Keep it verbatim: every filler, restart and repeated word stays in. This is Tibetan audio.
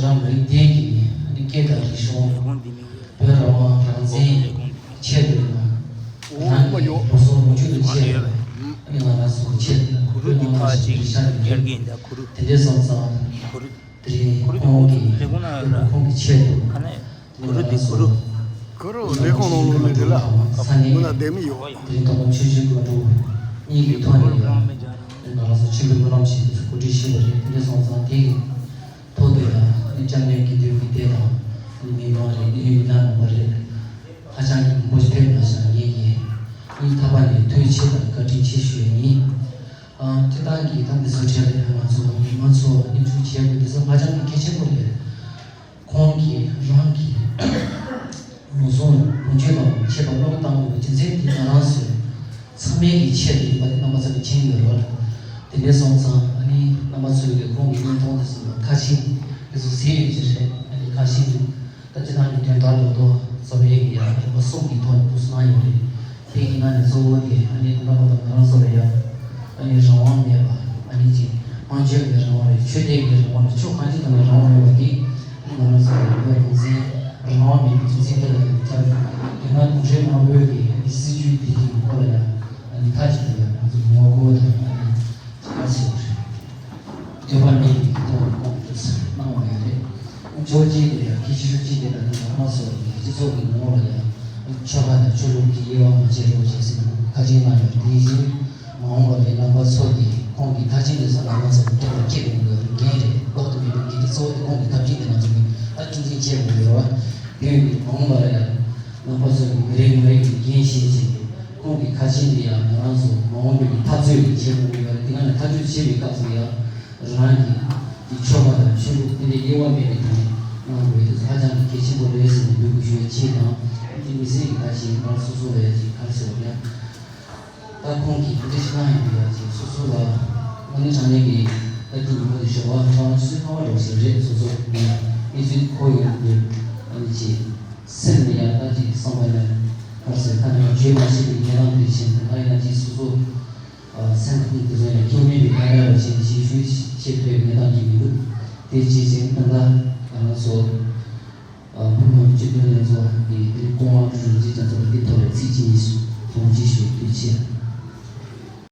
རང་མི་རིགས་དེ་གི་ཨ་ནི་སྐད་དང་རིག་གཞུང་། བོད་རང་དབང་རང་བཙན་ཆེད་དུ་ཡིན་ན། རང་གི་ལོ་སོ་ལོ་རྒྱུས་ཀྱི་ཆེད་དུ། ཨ་ནི་ང་རང་ཚོ་གི་ཆེད་དུ་བོད་ནང་ལ་ཞིག་རིག་ཤག་གི་རྒྱུ། དེ་འདྲ་སོང་ཙང་དེ་རིང་ཁོང་གི་ཁོང་གི་ཆེད་དུ། ཨ་ནི་ང་རང་ཚོ་གུ་རུ་ལས་ཁུངས་ནང་ལོགས་ལ་མེད་དེ་ལ་ས་གནས་ཀྱི་དེ་རིང་ཐོག་མ་ཆོས་བརྒྱུད་བཀའ་དྲུང་གཉིས་ཀྱི་ཐོག་ནས་ཡང་ང་རང་ཚོ་མཆོད་འབུལ་སྨོན་ལམ་ཞིག་གོ་སྒྲིག་ཞུས་པ་རེད། དེ་འདྲ་སོང་ཙང་དེ་གི་ཐོག་ཏུ་ཡང་ཨ་ནི་སྐྱབས་གནས་དགེ་འདུན་གྱི་སྡེ་དང་ཨ་ནི་མི་མང་རེད། གནད་ཡོད་མི་སྣ་རྣམ་པ་རེད། ཧ་ཅང་གི་མང་པོ་ཞིག་ཕེབས་གནང་ཤག་ངེད་ཀྱིས་སྙིང་ཐག་པ་ནས་ཐུགས་རྗེ་ཆེ་དང་བཀའ་དྲིན་ཆེ་ཞུ་ཡ་ཡིན། ཨ་སྤྱིར་བཏང་གི་ད་འདི་ཚོ་གྲས་ལ་ཡང་ང་ཚོ་མི་མང་ཚོ་མཉམ་ཞུགས་བྱེད་དགོས་འདི་ཚོ་ཧ་ཅང་གི་གལ་ཆེན་པོ་རེད། ཁོང་གིས་རང་གི་ལུས་ཟུངས་ལོངས་སྤྱོད་དང་བཅས་པ་བློས་བཏང་དགོས་པའི་རྒྱུ་མཚན་དེ་ང་རང་ཚོའི་ཚང་མའི་གི་ཆེད་དུ་ཡིན་པ་དེ་རྣམ་པ་ཚོ་གིས་མཁྱེན་ཡོད་རེད་བ། དེ་འདྲ་སོང་ཙང་ཨ་ནི་རྣམ་པ་ཚོས་ཀྱི་ཁོང་གི་བརྙན་ཐུང་དེ་ཚོ་ཁ་ཆེམས་དེ་ཚོ་གཟིགས་ཡོད་ཀྱི་རེད། ཨ་ནི་ཁ་ཆེམས་དེ་ད་སྤྱིར་བཏང་གི་དོན་དག་རྡོག་རྡོག་རྩོམ་ཡས་ཀྱི་ཡ་རིམ་པ་གསུམ་གྱི་ཐོག་ནས་འདུག་སེ་གནང་ཡོད་རེད། དེ་ཡིན་ན་ནི་གཙོ་བོ་དེ་ཨ་ནི་ད་ལྟ་བར་དུ་ང་རང་ཚོ་ལ་ཡ་ཨ་ནི་རང་དབང་མེད་པ། ཨ་ནི་ཅིག་དབང་ཆ་གི་རང་དབང་རེད། ཆོས་དད་ཀྱི་རང་དབང་རེད། ཕྱོགས་གང་ཅིའི་ཐོག་ནས་རང་དབང་མེད་པ་དེ་ཨ་ནི་ང་རང་ཚོ་ལ་ཡ་རང་བཙན་རང་དབང་མེད་པའི་རྒྱུ་མཚན་དེ་ལ་ཡང་ཁྱབ། རྒྱ་ནག་གུང་ཁྲན་དམར་པོའི་གི་ཨ་ནི་སྲིད་ཇུས་དེ་གི་སྐོར་ལ་ཡ་ཨ་ནི་མཐའ་གཅིག་ཏུ་ཡ་ང་ཚོ་ངོ་རྒོལ་དང་ཨ་ནི་ཁ་གསོ་རེད། འདོད་པ་མེད་པའི་ཐོག་ནས་ཁོང་གིས་གནང་བ་ཡོད་རེད། ཕྱོགས་གཅིག་ནས་ཡང་གལ་ཆེ་ཤོས་གཅིག་དེ་ད་ནི་ང་རང་ཚོ་སྤྱི་ཚོགས་ཀྱི་ངོ་བོ་ལ་ཡང་ཆོལ་ཁ་དང་ཆོས་ལུགས་ཀྱི་དབྱེ་བ་མ་ཕྱེ་རོགས་བྱེད་ཟེར་ནས་ཁ་ཆེམས་གནང་ཡོད་རེད། དེ་བཞིན་མ་འོངས་པ་ལ་རྣམ་པ་ཚོ་གིས་ཁོང་གི་ཐག་ཆེན་དེ་ཚོ་ང་རང་ཚོ་གི་ཐོག་ལ་སྐྱེལ་དགོས་ཀྱི་འགན་རེད། ལོག་ཏུ་མེད་པའི་འགན་འཁྲི་གཙོ་བོ་དེ་ཁོང་གི་ཐག་ཆེན་དེ་ང་ཚོ་གིས་ད་མཐུན་སྒྲིལ་བྱེད་དགོས་ཀྱི་རེད་བ། དེ་ཡིན་དུས་མ་འོངས་པ་ལ་ཡང་རྣམ་པ་ཚོ་གིས་མི་རེ་ངོ་རེ་གི་འགན་བཞེས་བྱས་ཏེ་ཁོང་གི་ཁ་ཆེམས་འདི་ཡང་ང་རང་ཚོ་མ་འོངས་པའི་འཐབ་རྩོད་ཀྱི་བྱེད་དགོས་ཀྱི་ཡོད་རེད། དེ་སྒང་ནས་ཐག་གཅོད་བྱེད་པའི་སྐབས་སུ་ཡང་རང་གི་འདི་ཆོལ་ཁ་དང་ཆོས་ལུགས་དེ་འདྲའི་དབྱེ་བ་མེད་པའི་ཐོག་ནས་གནང་དགོས་དུས་ཧ་ཅང་གི་གལ་ཆེན་པོ་རེད་ཟེར་ནས་འབོད་སྐུལ་ཞུ་ཡ་གཅིག་དང་། དེ་མི་སེར་གྱི་ཁ་ཆེམས་ང་སོ་སོ་ལ་ཡ་ཅིག་ག་རེ་ཟེར་བ་ཡ། ད་ཁོང་གིས་དེ་འདྲ་ཞིག་གནང་ཡོང་དུས་ཡ་ཅིག་སོ་སོ་ལ་དངོས་གནས་དྲང་གནས་ཀྱི་ད་དེ་ཉིན་མོ་དེ་ཞོགས་པ་ཧྲང་སུའི་ཁང་བ་འགྲོ་ཟེར་རེད། སོ་སོ་གི་གནས་ཚུལ་གོ་ཡོང་དུས་ཨ་ནི་ཅིག་སེམས་ལ་ཡ་ད་ཅིག་བསམ་པ་ཡ་ག་རེ་ཟེར་ཁ་ནས་བརྗོད་མ་ཤེས་པའི་གནས་སྟངས་དེ་བྱས་ནས་ད་ཡིན་ན་ཅིག་སོ་སོ་སེམས་ཁམས་དེ་ཚོ་ཡང་སྐྱོན་མེད་པའི་ཁ་བརྡ་ར་བྱས་ནས་ཞིབ་ཞུ་བྱེད་ཐུབ་པའི་གནས་སྟངས་ཅིག་མི་འདུག་དེ་བྱས་ཙང་ད་ལྟ་ང་རང་ཚོ་བོད་མི་མང་སྤྱི་འཐུས་ལྷན་ཚོགས་ཀྱི་དེ་སྐུ་ངོ་ཀྲུའུ་ཞི་རིན་པོ་ཆེ་མཆོག་ལ་འདི་ཐོག་ལ་ཚིག་གཅིག་གཉིས་ཐུགས་རྗེ་ཆེ་ཞུ་རྒྱུ་ཡིན།